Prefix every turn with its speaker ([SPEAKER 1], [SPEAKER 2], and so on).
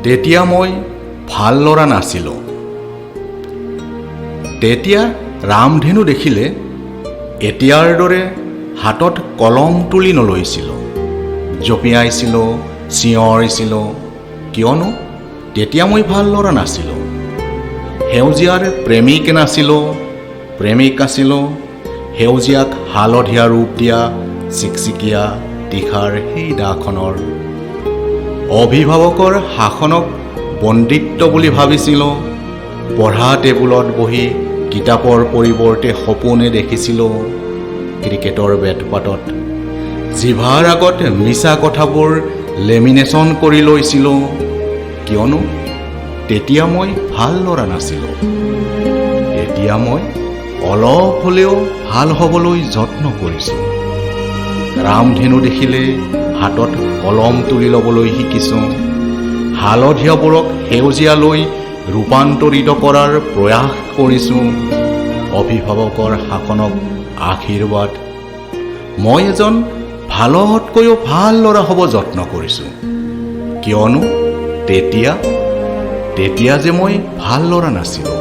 [SPEAKER 1] তেতিয়া মই ভাল ল'ৰা নাছিলোঁ। তেতিয়া ৰামধেনু দেখিলে এতিয়াৰ দৰে হাতত কলম তুলি নলৈছিলোঁ, জঁপিয়াইছিলোঁ, চিঞৰিছিলোঁ, কিয়নো তেতিয়া মই ভাল ল'ৰা নাছিলোঁ। সেউজীয়াৰ প্ৰেমিক নাছিলোঁ, প্ৰেমিক আছিলোঁ সেউজীয়াক হালধীয়া ৰূপ দিয়া চিকচিকীয়া তীখাৰ সেই দাখনৰ। অভিভাৱকৰ শাসনক বন্দিত্ব বুলি ভাবিছিলোঁ। পঢ়া টেবুলত বহি কিতাপৰ পৰিৱৰ্তে সপোনে দেখিছিলোঁ ক্ৰিকেটৰ বেটপাতত। জিভাৰ আগত মিছা কথাবোৰ লেমিনেশ্যন কৰি লৈছিলোঁ, কিয়নো তেতিয়া মই ভাল ল'ৰা নাছিলোঁ। এতিয়া মই অলপ হ'লেও ভাল হ'বলৈ যত্ন কৰিছোঁ। ৰামধেনু দেখিলে হাতত কলম তুলি ল'বলৈ শিকিছোঁ। হালধীয়াবোৰক সেউজীয়ালৈ ৰূপান্তৰিত কৰাৰ প্ৰয়াস কৰিছোঁ। অভিভাৱকৰ শাসনক আশীৰ্বাদ। মই এজন ভালতকৈও ভাল ল'ৰা হ'ব যত্ন কৰিছোঁ, কিয়নো তেতিয়া যে মই ভাল ল'ৰা নাছিলোঁ।